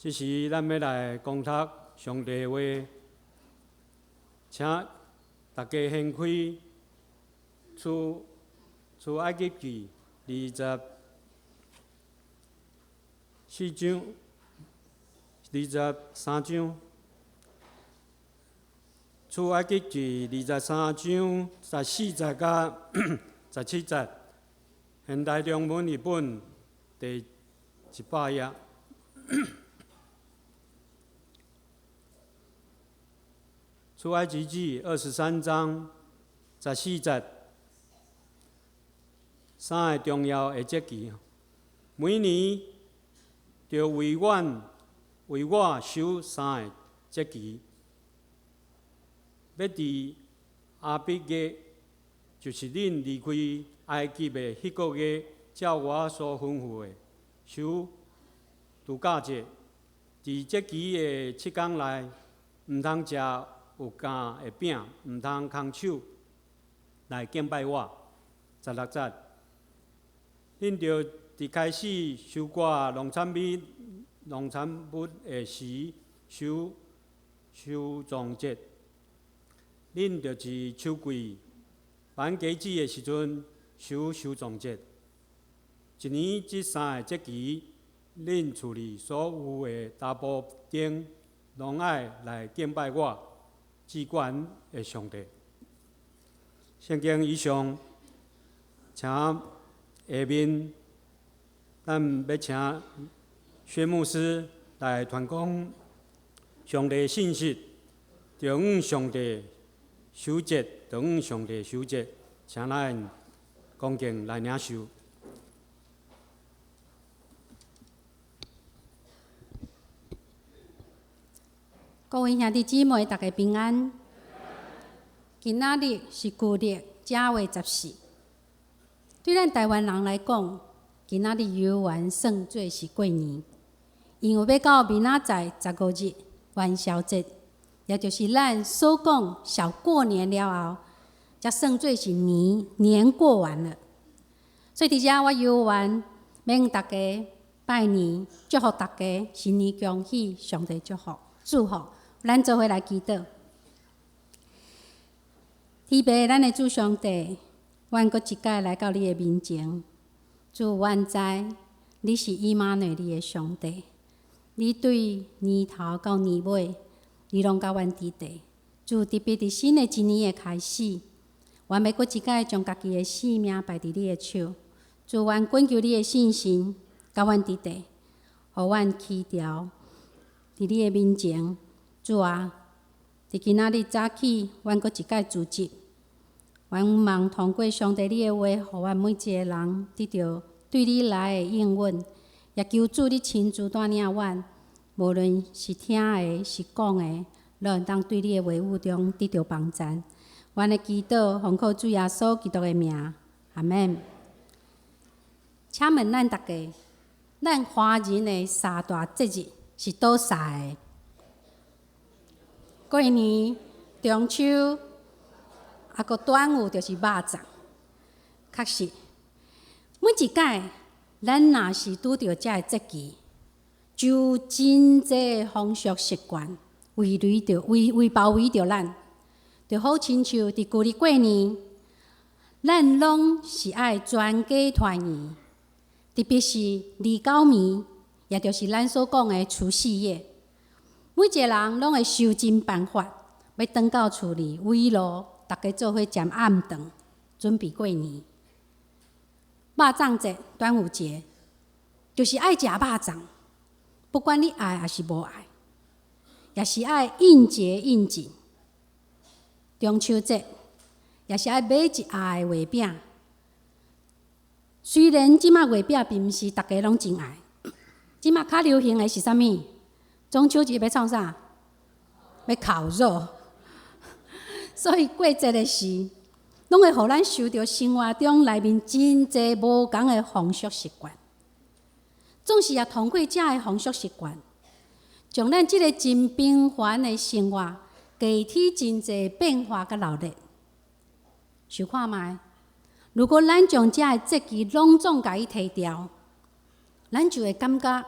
這時咱欲來講讀上帝的話，請大家掀開出埃及記24章，23章，出埃及記23章14節佮17節，現代中文譯本第100頁。出埃及記23章14節，三个重要的節期，每年著為我守三个節期，欲佇亞筆月，就是恁離開埃及的彼个月，照我所吩咐的守度假節。佇節期的7工內，毋通食有酵的餅，毋通空手來敬拜我。16節，恁著佇開始收割農產物的時，守收藏節。恁著佇秋季挽果子的時陣守收藏節。一年這三个節期，恁厝裡所有的查埔丁攏愛來敬拜我，至懸的上帝。聖經以上，請下面咱欲請薛牧師來傳講上帝信息，著向上帝守節，著向上帝守節，請咱恭敬來領受。各位兄弟姊妹，大家平安。今仔日是舊曆正月14。對咱台灣人來講，今仔日猶原算做是過年，因為欲到明仔載15日元宵節，也就是咱所講小過年了後，才算做是年年過完了。所以佇遮我猶原欲向大家拜年，祝福大家新年恭喜，上帝祝福祝福。咱做伙來祈禱，天父，咱的主上帝，阮閣一擺來到你的面前。主，阮知你是以馬內利的上帝，你對年頭到年尾，你攏佮阮佇佇。主，特別佇新的一年的開始，阮欲閣一擺將家己的性命擺佇你的手。主，阮懇求你的聖神佮阮佇佇，予阮起牢佇你的面前。主啊，佇今仔日早起，阮閣一擺聚集，阮望通過上帝你的話，予阮每一个人得著對你來的應允，也求主你親自帶領阮，無論是聽的，是講的，攏會當對你的話語中得著幫贊。阮的祈禱，奉靠主耶穌基督的名，阿們。請問咱逐家，咱華人的三大節日是佗三個？過年、中秋，啊，閣端午就是肉粽。確實，每一擺咱若是拄著這个節期，就有真濟風俗習慣圍圍著圍圍包圍著咱，就好親像佇舊曆過年，咱攏是愛全家團圓，特別是29暝，也就是咱所講的除夕夜。每一個人攏會想盡辦法，欲轉到厝裡圍爐，逐家做伙食暗頓，準備過年。肉粽節、端午節，就是愛食肉粽，不管你愛抑是無愛，也是愛應節應景。中秋節，也是愛買一盒的月餅。雖然這馬月餅並毋是逐家攏真愛，這馬較流行的是啥物？中秋節欲創啥？欲烤肉。所以過節的時，攏會予咱受著生活中內面真濟無仝的風俗習慣。總是也通過這个風俗習慣，將咱這个真平凡的生活，加添真濟變化佮鬧熱。想看覓？如果咱將這个節期攏總共伊提掉，咱就會感覺。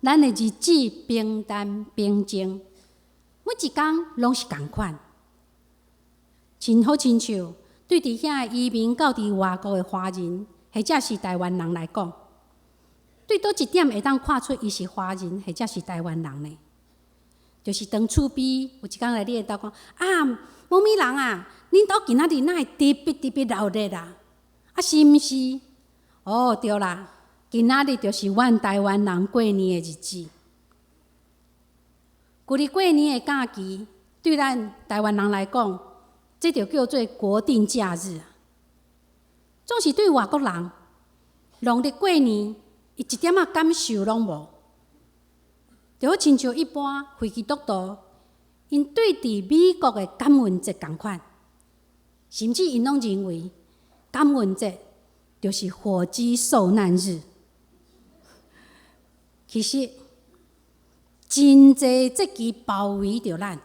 咱的日子平淡平靜，每一工攏是仝款，真好親像對佇遐移民到佇外國的華人，或者是台灣人來講，對佗一點會當看出伊是華人或者是台灣人呢？就是當厝邊有一工來你的兜講啊，某咪人啊，恁兜今仔日哪會特別特別鬧熱啊？啊，是毋是？哦，對啦，今仔日就是阮台灣人過年的日子。舊曆過年的假期，對咱台灣人來講，這就叫做國定假日。總是對外國人，農曆過年，伊一點仔感受攏無。就好親像一般非基督徒，𪜶對佇美國的感恩節仝款，甚至𪜶攏認為感恩節就是火雞受難日。其實，真濟節期包圍著咱，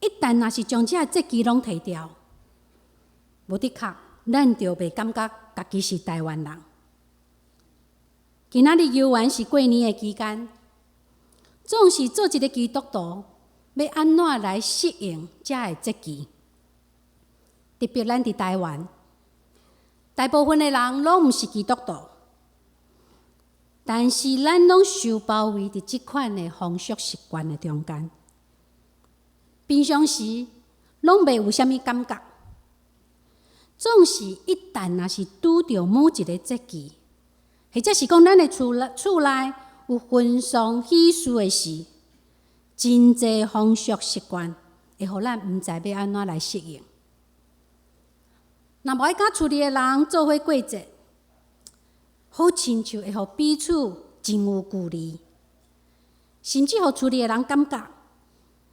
一旦若是將這節期攏提掉，無的確，咱就袂感覺家己是台灣人。今仔日猶原是過年的期間，總是做一个基督徒，欲按怎來適應這个節期？特別咱佇台灣，大部分的人攏毋是基督徒，但是咱攏受包圍佇這款的風俗習慣的中間，平常時攏袂有啥物感覺，總是一旦若是拄著某一个節期，或者是講咱的厝內有婚喪喜事的時，真濟風俗習慣會予咱毋知欲按怎來適應。若無愛佮厝裡的人做伙過節，好親像會予彼此真有距離，甚至予厝裡的人感覺，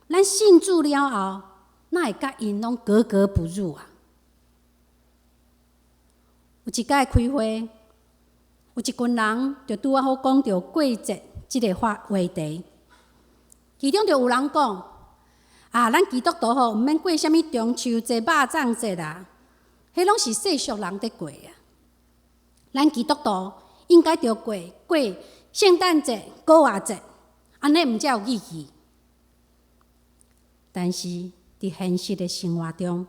咱信主了後，哪會佮𪜶攏格格不入啊？有一擺開會，有一群人就拄仔好講著過節這个話題，其中就有人講：啊，咱基督徒吼，毋免過啥物中秋節、肉粽節啦，彼攏是世俗人佇過啊。咱基督徒應該著過過聖誕節、古活節，按呢毋才有意義。但是佇現實的生活中，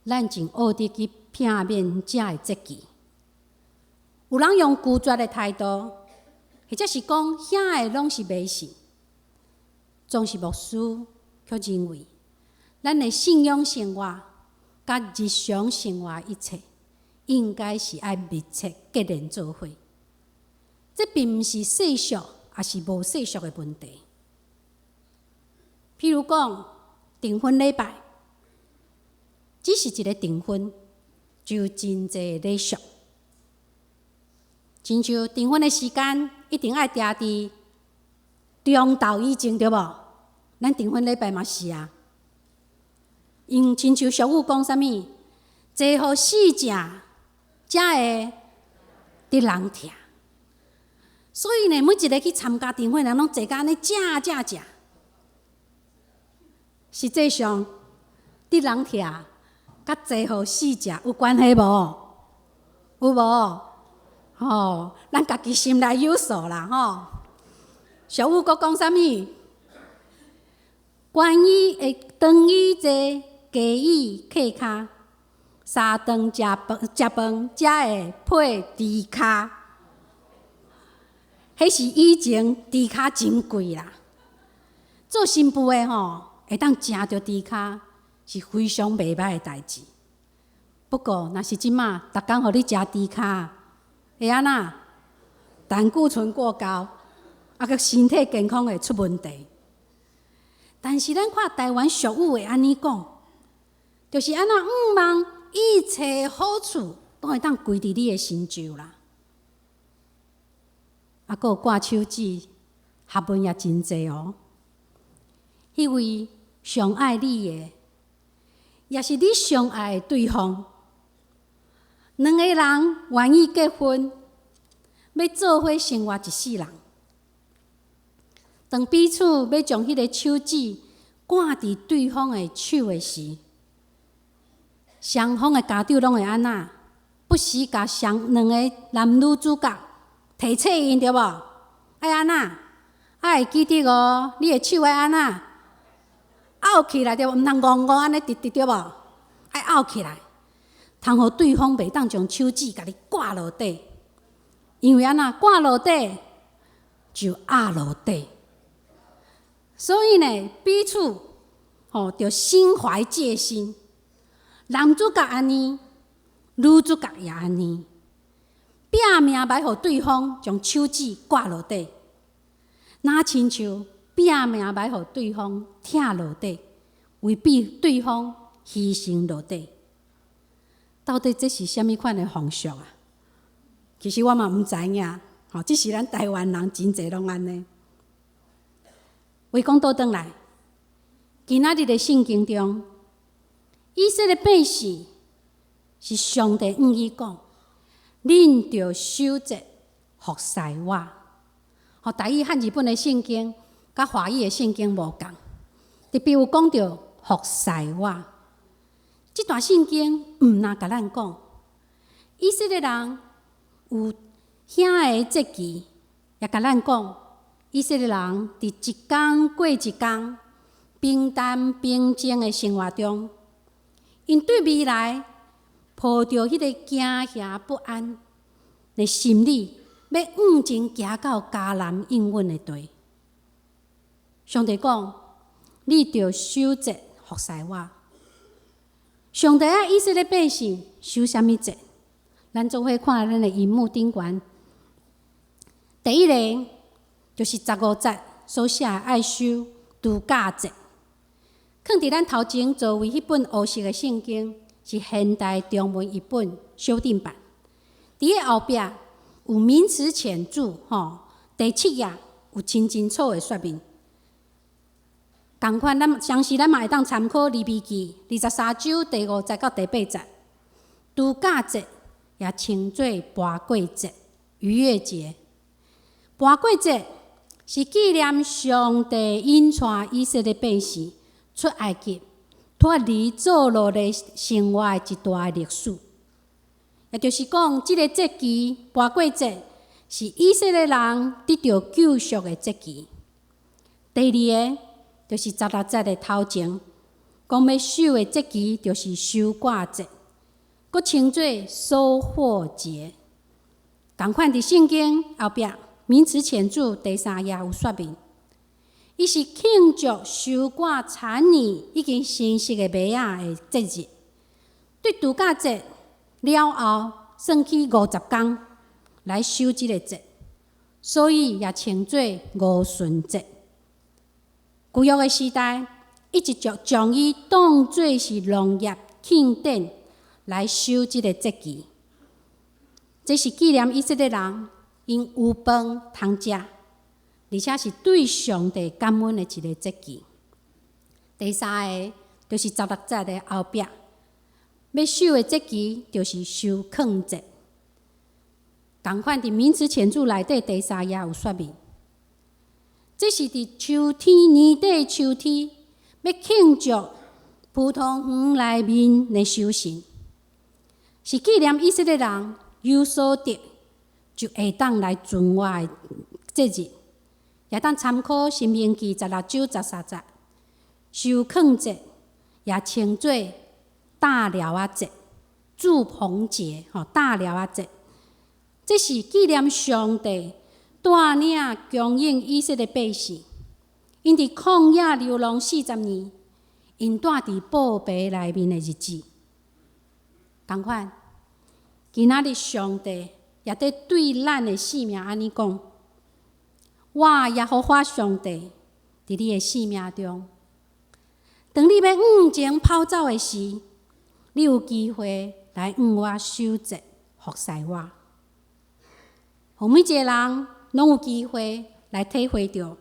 咱真學得去避免這个節期。有人用拒絕的態度，或者是講遐个攏是迷信，總是牧師卻認為，咱的信仰生活佮日常生活一切，應該是愛密切結連做伙。這並毋是世俗，抑是無世俗的問題。譬如講，訂婚禮拜，只是一个訂婚，就有真濟禮俗。親像訂婚的時間，一定愛訂佇中晝以前，對無？咱訂婚禮拜嘛是啊。因親像俗語講啥物？坐予四正才會得人疼。所以呢，每一个去參加訂婚的人，攏坐甲按呢正正正。實際上，得人疼，佮坐予四正有關係無？有無？吼，咱家己心內有數啦，吼。俗語閣講啥物？關椅的長椅坐，低椅客跤，三頓食飯才會配豬跤。彼是以前豬跤真貴啦，做新婦的吼，會當食著豬跤是非常袂䆀的代誌。不過，若是這馬，逐工予你食豬跤，會按怎？膽固醇過高，啊，閣身體健康會出問題。但是咱看台灣俗語會按呢講，就是按怎向望一切好處攏會當歸佇你的身上啦。啊，閣有掛手指，學問也真濟哦。彼位上愛你的，也是你上愛的對方，兩个人願意結婚，欲做伙生活一世人。當彼此欲將彼个手指掛佇對方的手的時，雙方的家長攏會按怎？不時共雙兩个男女主角提醒𪜶對無？愛按怎？愛會記得哦，你的手愛按怎？拗起來對無？毋通戇戇按呢直直對無？愛拗起來，通予對方袂當將手指共你掛落底，因為按怎掛落底就壓落底。所以呢，彼此吼著心懷戒心。男主角按呢，女主角也按呢，拚命欲予對方將手指掛落底，若親像拚命欲予對方疼落底，為彼對方犧牲落底。到底這是啥物款的風俗啊？其實我嘛毋知影，吼，只是咱台灣人真濟攏按呢。話講倒轉來，今仔日的聖經中，以色列百姓是上帝向伊講，恁著守節服侍我。吼，台語漢字本的聖經佮華語的聖經無仝，特別有講著服侍我。這段聖經毋但共咱講，以色列人有遐個節期，也共咱講，以色列人佇一工過一工平淡平靜的生活中，𪜶對未來抱著彼個驚嚇不安的心理，欲向前行到迦南應允的地。上帝講：你著守節服侍我。上帝愛以色列百姓守啥物節？咱做伙看咱的螢幕頂懸。第一个就是15節所寫的愛守度假節。囥佇咱頭前座位彼本烏色的聖經是現代中文譯本修訂版。佇个後壁有名詞淺注，吼，第七頁有清清楚的說明。仝款，咱相信咱嘛會當參考利未記23章第5節到第8節。度假節也稱做跋過節、逾越節。跋過節是紀念上帝引帶以色列百姓出埃及、脫離做奴隸生活的一段歷史。也就是講，這个節期跋過節是以色列人得著救贖的節期。第二个就是16節的頭前，講欲守的節期就是收割節，閣稱做收穫節。仝款佇聖經後壁名詞淺注第三頁有說明，伊是慶祝收割產年已經成熟的麥仔的節日。對度假節了後，算起50工來守這个節，所以也稱做五旬節。舊約的時代，一直將將伊當做是農業慶典來守這个節期。這是紀念以色列人𪜶有飯通食，而且是對上帝感恩的一个節期。第三个就是16節的後壁，欲守的節期就是收囥節。仝款佇名詞淺注內底第三頁有說明，這是佇秋天年底秋天，欲慶祝葡萄園內面的收成，是紀念以色列人有所得就會當來存活的節日，也當參考《申命記》16章13節，收囥節也稱做大寮仔節、住棚節，吼，大寮仔節，這是紀念上帝帶領供應以色列百姓，𪜶佇曠野流浪40年，𪜶蹛佇布棚內面的日子。仝款，今仔日上帝也佇對咱的生命按呢講：我耶和華上帝佇你的生命中，當你欲向前跑走的時，你有機會來向我守節服侍我。予每一个人攏有機會來體會著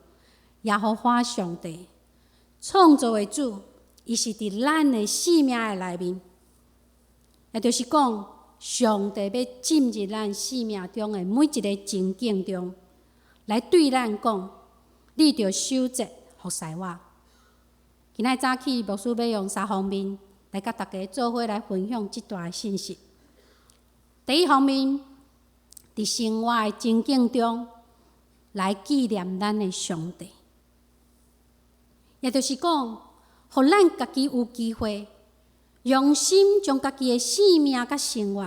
耶和華上帝創造的主，伊是佇咱的生命的內面，也就是講，上帝欲進入咱生命中的每一个情境中，來對咱講：你著守節服侍我。今仔早起，牧師欲用三方面來佮大家做伙來分享這段信息。第一方面，佇生活的情境中，來紀念咱的上帝。也就是講，予咱家己有機會，用心將家己的生命佮生活，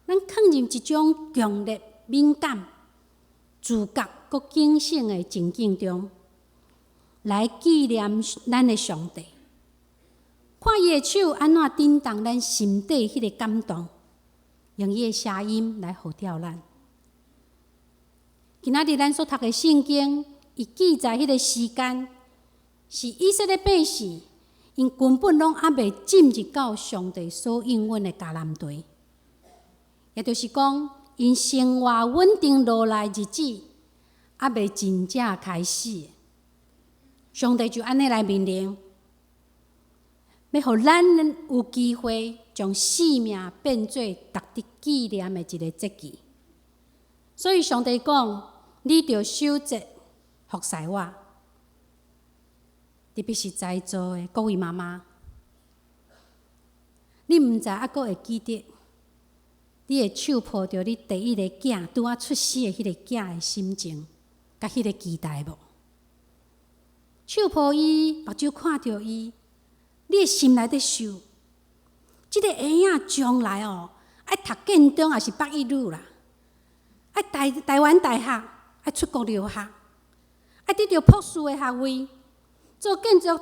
咱囥入一種強烈、敏感、自覺閣警醒的情境中，來紀念咱的上帝。看伊的手按怎震動咱心底彼个感動，用伊的聲音來呼叫咱。今仔日咱所讀的聖經，伊記載彼个時間，是以色列百姓，𪜶根本攏猶未進入到上帝所應允的迦南地，也就是講，𪜶生活穩定落來日子，猶未真正開始。上帝就按呢來命令，欲予咱有機會將生命變做值得紀念的一个節期。所以上帝講，你著守節服侍我。特別是在座的各位媽媽，你毋知猶閣會記得，你的手抱著你第一个囝拄仔出世的彼个囝的心情，佮彼个期待無？手抱伊，目睭看著伊，你的心內佇想，這个嬰仔將來哦，愛讀建中抑是北一女啦，愛台灣大學，愛出國留學，愛得著博士的學位，做建築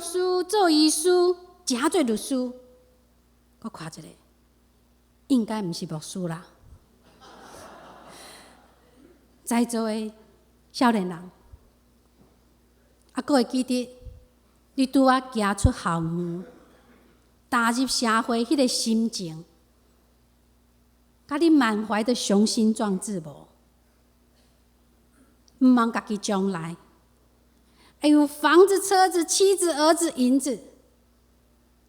師，做醫師，誠做律師。閣看一个，應該毋是牧師啦。在座的少年人，猶閣會記得你拄仔行出校門，踏入社會彼个心情，佮你滿懷的雄心壯志無？毋望家己將來會有房子、車子、妻子、兒子、銀子，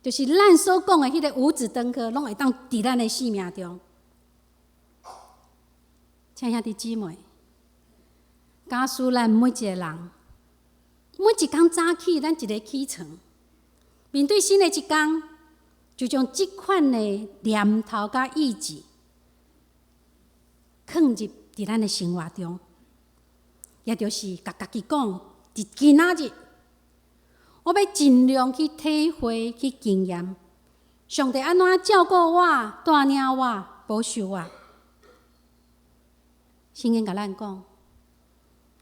就是咱所講的彼个五子登科，攏會當佇咱的生命中。親兄弟姊妹，假使咱每一个人，每一工早起，咱一个起床，面對新的一工，就將這款的念頭佮意志，囥入佇咱的生活中，也就是共家己講，佇今仔日，我欲盡量去體會、去經驗，上帝按怎照顧我、帶領我、保守我。聖經共咱講，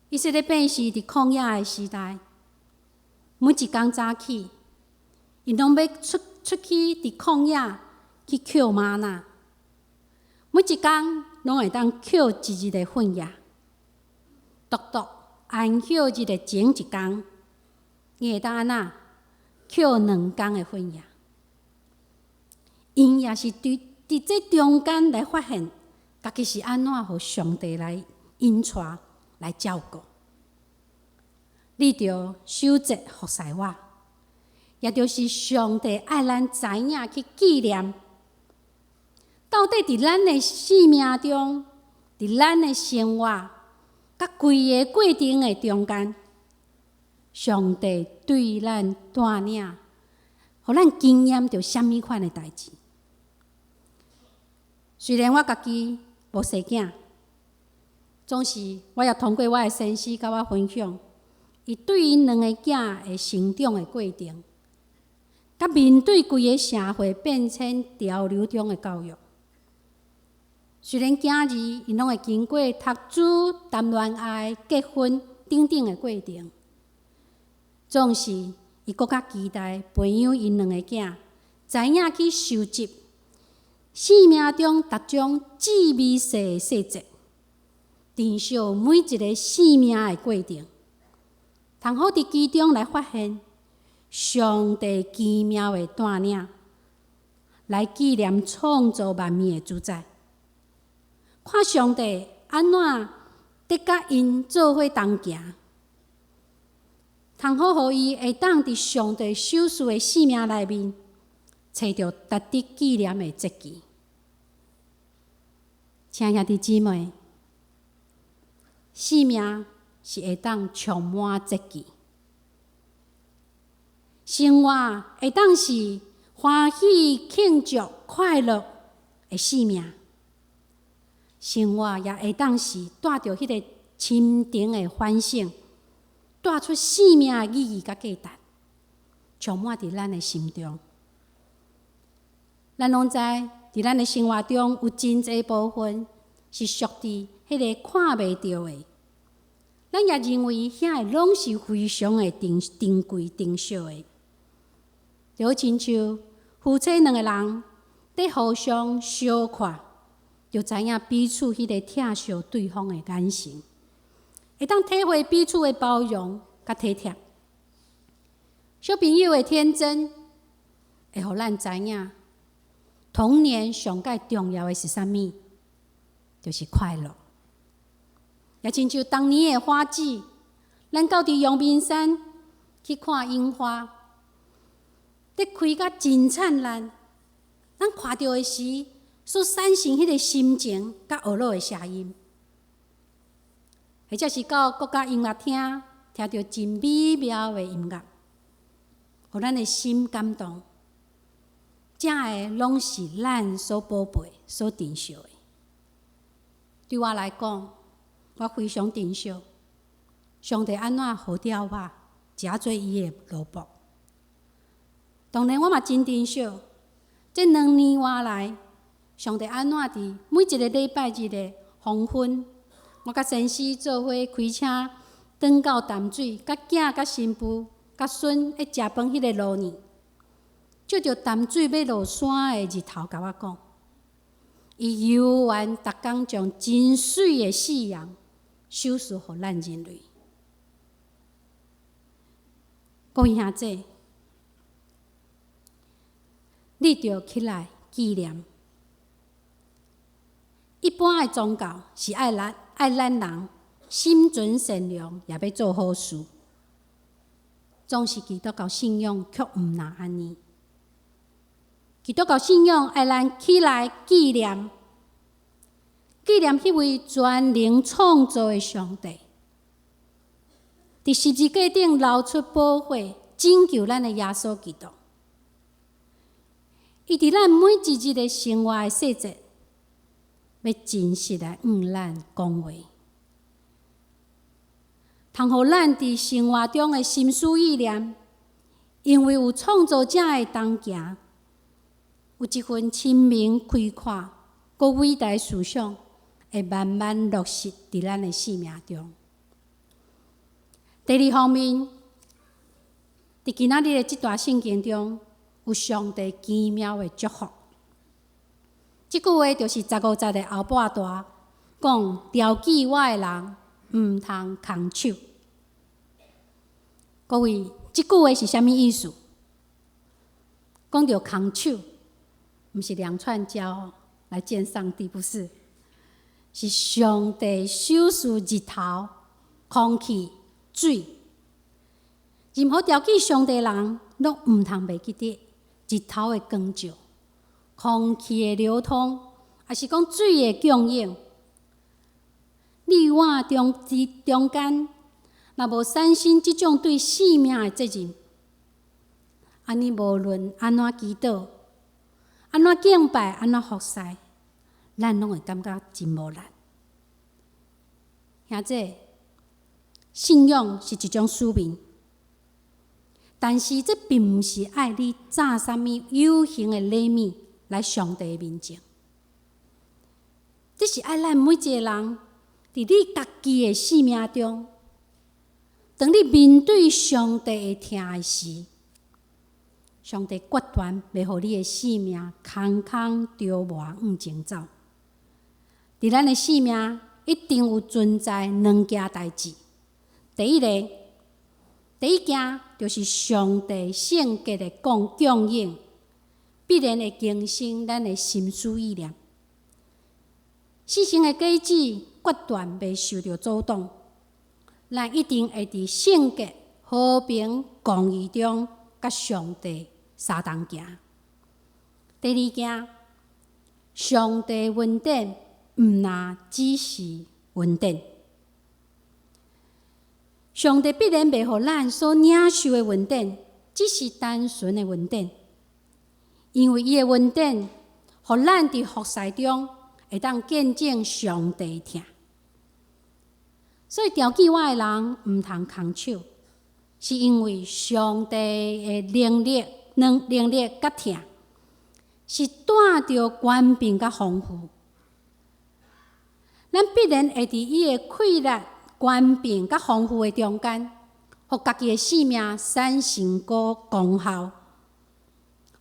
以色列百姓佇曠野的時代，每一工早起，𪜶攏欲出去佇曠野去抾嗎哪，每一工攏會當抾一日的份額，獨獨安息日的前一工，𪜶會當按怎抾2工的份額。𪜶也是佇這中間來發現，家己是按怎予上帝來引帶、來照顧。你著守節服侍我，也就是上帝愛咱知影去紀念，到底佇咱的生命中，佇咱的生活，佮規个過程的中間，上帝對咱帶領，予咱經驗著啥物款的代誌。雖然我家己無生囝，總是我也通過我的先生佮我分享，伊對𪜶兩个囝的成長的過程，佮面對規个社會變遷潮流中的教育。雖然囝兒𪜶攏會經過讀書、談戀愛、結婚等等的過程，總是伊閣較期待培養𪜶兩个囝，知影去收集生命中逐種至微細的細節，珍惜每一个生命的過程，通好佇其中來發現上帝奇妙的帶領，來紀念創造萬物的主宰。看上帝按怎佇佮𪜶做伙同行，通好予伊會當佇上帝賞賜的生命內面，揣著值得紀念的節期。親兄弟姊妹，生命是會當充滿節期，生活會當是歡喜慶祝快樂的生命，生活也會當是帶著彼个深沉的反省，帶出生命的意義佮價值，充滿佇咱的心中。咱攏知，佇咱的生活中有真濟部分是屬佇彼个看袂著的。咱也認為遐个攏是非常的珍珍貴、珍惜的。就好親像夫妻兩个人佇互相相看，就知影彼此彼个疼惜對方的眼神，會當體會彼此的包容佮體貼。小朋友的天真，會予咱知影童年上蓋重要的是啥物？就是快樂。也親像當年的花季，咱到佇陽明山去看櫻花，佇開甲真燦爛，咱看著的時，所產生彼个心情佮學樂的聲音，或者是到國家音樂廳聽著真美妙的音樂，予咱的心感動。這个攏是咱所寶貝、所珍惜的。對我來講，我非常珍惜上帝按怎予鳥仔食做伊的奴僕。當然，我嘛真珍惜這2年外來，上帝按怎佇每一个禮拜日的黃昏，我佮先生做伙開車轉到淡水，佮囝、佮新婦、佮孫咧食飯彼个路呢，照著淡水欲落山的日頭，共我講，伊猶原逐工將真媠的夕陽賞賜予咱人類。各位兄弟，你著起來紀念。一般的宗教是愛咱人心存善良，也欲做好事。總是基督教信仰卻毋若按呢。基督教信仰愛咱起來紀念，紀念彼位全能創造的上帝，佇十字架頂流出寶血，拯救咱的耶穌基督。伊佇咱每一日的生活的細節，欲真實來向咱講話，通予咱佇生活中的心思意念，因為有創造者的同行，有一份清明開闊、閣偉大思想，會慢慢落實佇咱的生命中。第二方面，佇今仔日的這段聖經中，有上帝奇妙的祝福。這句話就是15節的後半段，講調記我的人毋通空手。各位，這句話是啥物意思？講著空手，毋是兩串膠來見上帝，不是，是上帝賞賜日頭、空氣、水。任何調記上帝人，攏毋通袂記得日頭的光照、空氣的流通，抑是講水的供應。你我中之中間，若無產生這種對生命的責任，按呢無論按怎祈禱、按怎敬拜、按怎服侍，咱攏會感覺真無力。兄弟，信仰是一種使命，但是這並毋是愛你紮啥物有形的禮物來上帝面前。這是愛咱每一个人佇你家己的生命中，當你面對上帝的疼的時，上帝決斷袂予你的生命空空著磨向前走。佇咱的生命一定有存在兩件代誌。第一个，第一件就是上帝聖潔的供應，必然會更新咱的心思意念。四生的果子決斷袂受著阻擋，咱一定會佇聖潔、和平、公義中，佮上帝相同行。第二件，上帝恩典毋若只是恩典，上帝必然袂予咱所領受的恩典，只是單純的恩典，因為伊的恩典，予咱佇服侍中會當見證上帝疼。所以調記我的人毋通空手，是因為上帝的能力、能力佮疼，是帶著權柄佮豐富。咱必然會佇伊的氣力、權柄佮豐富的中間，予家己的性命產生功效，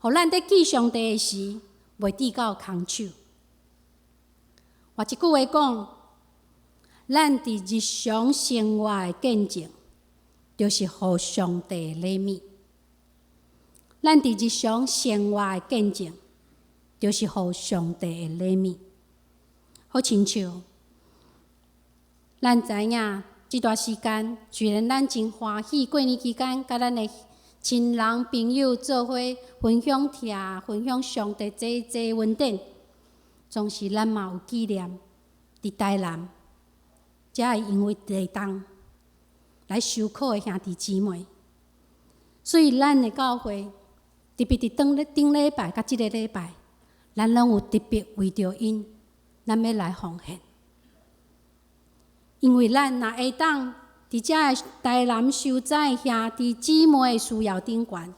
予咱佇記上帝的時，袂致到空手。換一句話講，咱佇日常生活的見證，就是予上帝的禮物。咱佇日常生活的見證，就是予上帝的禮物。好親像咱知影，這段時間雖然咱真歡喜，過年期間佮咱的親人朋友做伙分享疼，分享上帝濟濟恩典，總是咱嘛有紀念佇台南，才會因為地動來受苦的兄弟姊妹。所以咱的教會特別佇頂頂禮拜佮這个禮拜，咱攏有特別為著𪜶，咱欲來奉獻。因為咱若會當佇遮个台南受災兄弟姊妹的需要頂懸，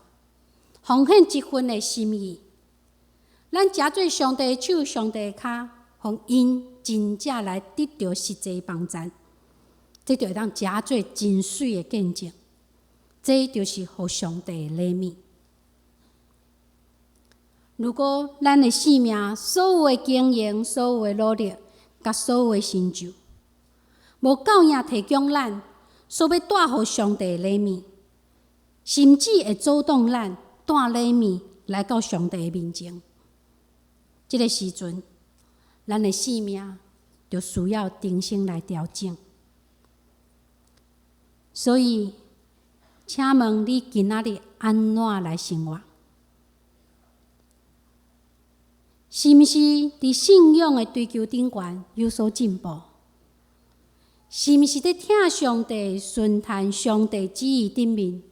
奉獻一份的心意，咱誠做上帝的手、上帝的跤，予𪜶真正來得著實際幫助，這就會當誠做真媠的見證。這就是予上帝的禮物。如果咱的性命所有的經營、所有的努力、佮所有的成就，無夠影提供咱所欲帶予上帝的禮物，甚至會阻擋咱帶禮物來到上帝的面前。這个時陣，咱的性命就需要重新來調整。所以，請問你今仔日按怎來生活？是毋是佇信仰的追求頂懸有所進步？是毋是佇疼上帝、順趁上帝旨意頂面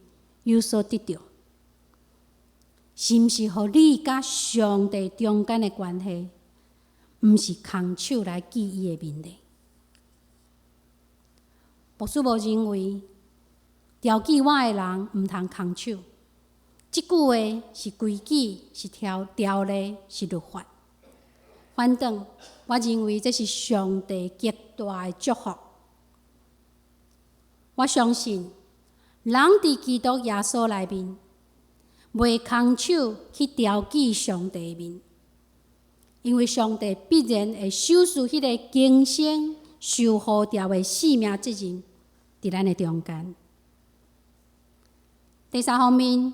有所得著？是毋是予你佮上帝中間的關係，毋是空手來記伊的面呢？牧師無認為調記我的人毋通空手，這句話是規矩，是條例，是律法。反轉，我認為這是上帝極大的祝福。我相信，人佇基督耶穌內面，袂空手去調記上帝面，因為上帝必然會賞賜彼个更新受呼召的性命責任佇咱的中間。第三方面，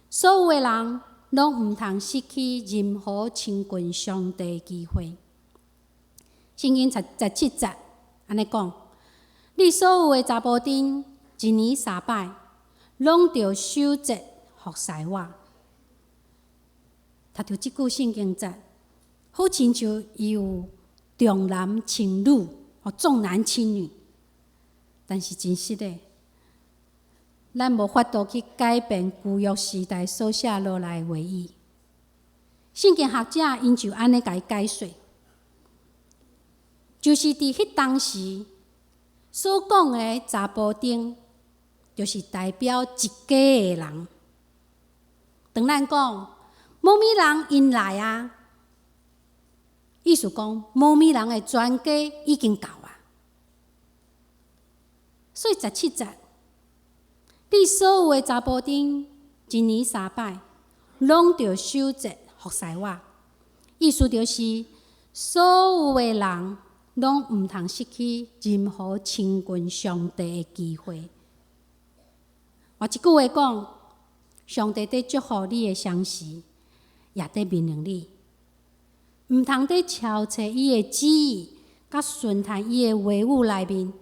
所有的人攏毋通失去任何親近上帝的機會。聖經十七節按呢講：你所有的查埔丁一年三擺，攏著守節服侍我。讀著這句聖經節，好親像伊有重男輕女，或重男輕女。但是真實的，咱無法度去改變舊約時代所寫落來的話語。聖經學者𪜶就按呢共伊解說，就是佇彼當時所講的查埔丁，就是代表一家的人。當咱講某物人𪜶來啊，意思講某物人的全家已經到啊。所以十七節，你所有的查埔丁一年三擺，攏著守節服侍我。意思就是所有的人攏毋通失去任何親近上帝的機會。換一句話講，上帝佇祝福你的同時，也佇命令你，毋通佇超出伊的旨意，佮順趁伊的話語內面，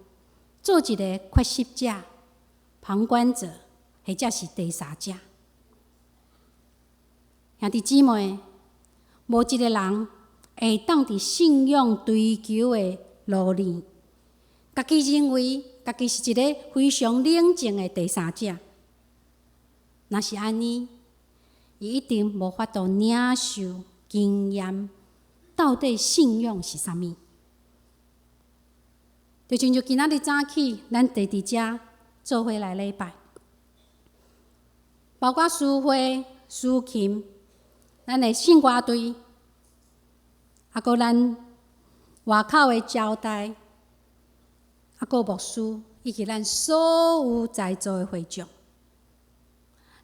做一个缺席者、旁觀者，或者是第三者。兄弟姊妹，無一个人會當佇信仰追求的路裡，家己認為家己是一个非常冷靜的第三者。若是按呢，伊一定無法度領受經驗，到底信仰是啥物？就親像今仔日早起，咱坐佇遮做伙來禮拜，包括司會、司琴，咱的聖歌隊，啊，閣咱外口的招待，啊，閣牧師，以及咱所有在座的會眾，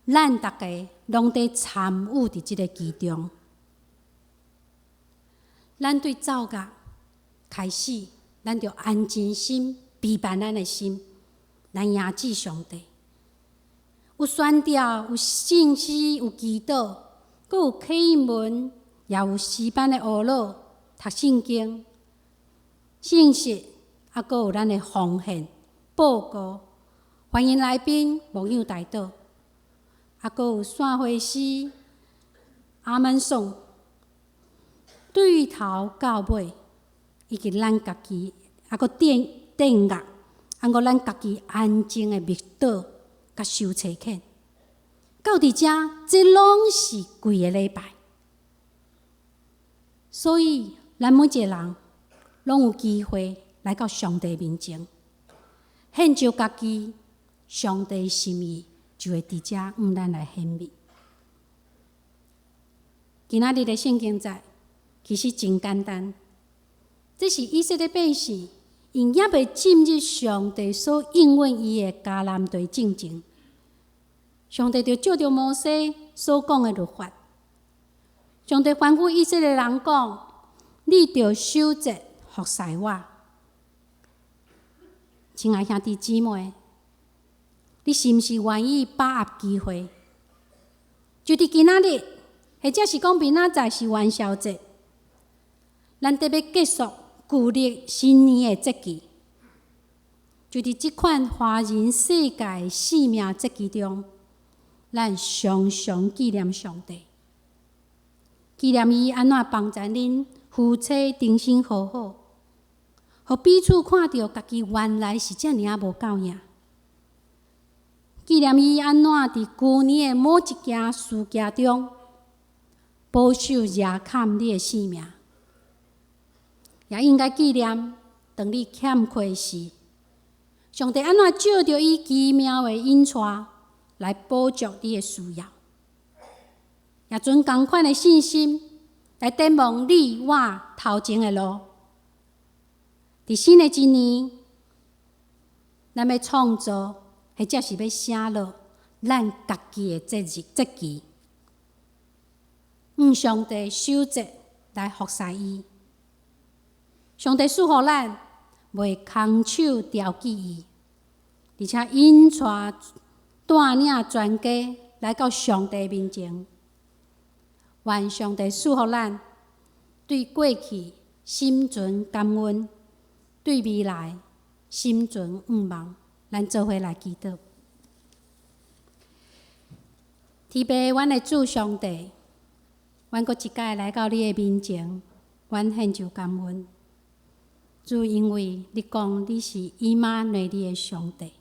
咱逐家攏佇參與佇這个其中。咱對奏樂開始，咱就安靜心、備辦咱的心，來迎接上帝。有宣調，有聖詩，有祈禱，閣有啟應文，也有詩班的學老讀聖經、信息，啊，閣有咱的奉獻、報告，歡迎來賓、牧養代禱，啊，閣有散會詩、阿門頌，對頭到尾，以及咱家己，啊，閣殿殿樂，啊，閣咱家己安靜的默禱，佮收差遣，到佇遮，這攏是規个禮拜。所以，咱每一个人攏有機會來到上帝面前，獻上家己，上帝心意就會佇遮向咱來顯明。今仔日的聖經節其實真簡單，這是以色列百姓𪜶猶未進入上帝所應允伊的迦南地進前，上帝就照著摩西所講的律法，上帝吩咐以色列人講：你著守節服侍我。親愛兄弟姊妹，你是毋是願意把握機會？就佇今仔日，或者是講明仔載是元宵節，咱得欲結束舊曆新年的節期，就佇這款華人世界的生命節期中，咱常常紀念上帝，紀念伊按怎幫助恁夫妻重新和好，予彼此看著家己原來是遮爾仔無夠影。紀念伊按怎佇舊年的某一件事件中，保守遮崁你的性命，也應該紀念當你欠缺時，上帝按怎藉著伊奇妙的引帶來補足你的需要，也存仝款的信心來展望你我頭前的路。佇新的一年，咱欲創造，或者是欲寫落咱家己的節日節期，向上帝守節來服侍伊。上帝賜予咱，袂空手調記伊，而且引帶帶領全家來到上帝面前。願上帝賜予咱對過去心存感恩，對未來心存向望。咱做伙來祈禱。天父，阮的主上帝，阮閣一擺來到你的面前，阮獻上感恩。主，因為你講你是以馬內利的上帝，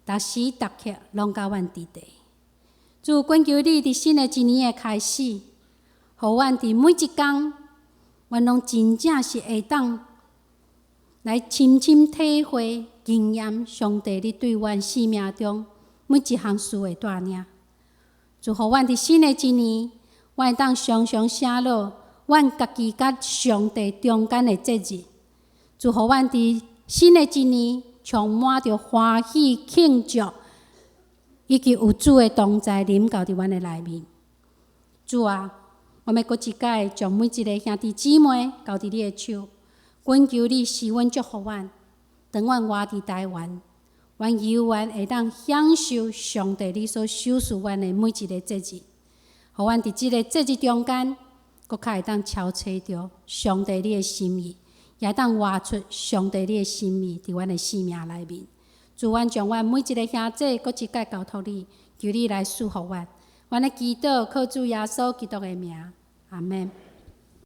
逐時逐刻攏佮阮佇佇。主，懇求你佇新的一年的開始，予阮佇每一工，阮攏真正是會當來深深體會、經驗上帝你對阮生命中每一項事的帶領。祝予阮佇新的一年，阮會當常常寫落阮家己佮上帝中間的節日。祝予阮佇新的一年充滿著歡喜慶祝，以及有主的同在臨到佇阮的內面。主啊，我欲閣一擺將每一个兄弟姊妹交佇你的手，懇求你賜阮祝福阮，當阮活佇台灣，阮猶原會當享受上帝你所賞賜阮的每一个節日，予阮佇這个節日中間，閣較會當超揣著上帝你的心意，也會當活出上帝你的心意佇阮的生命內面。主，阮將阮每一个兄弟閣一擺交託你，求你來賜福阮。阮的祈禱靠主耶穌基督的名，阿們。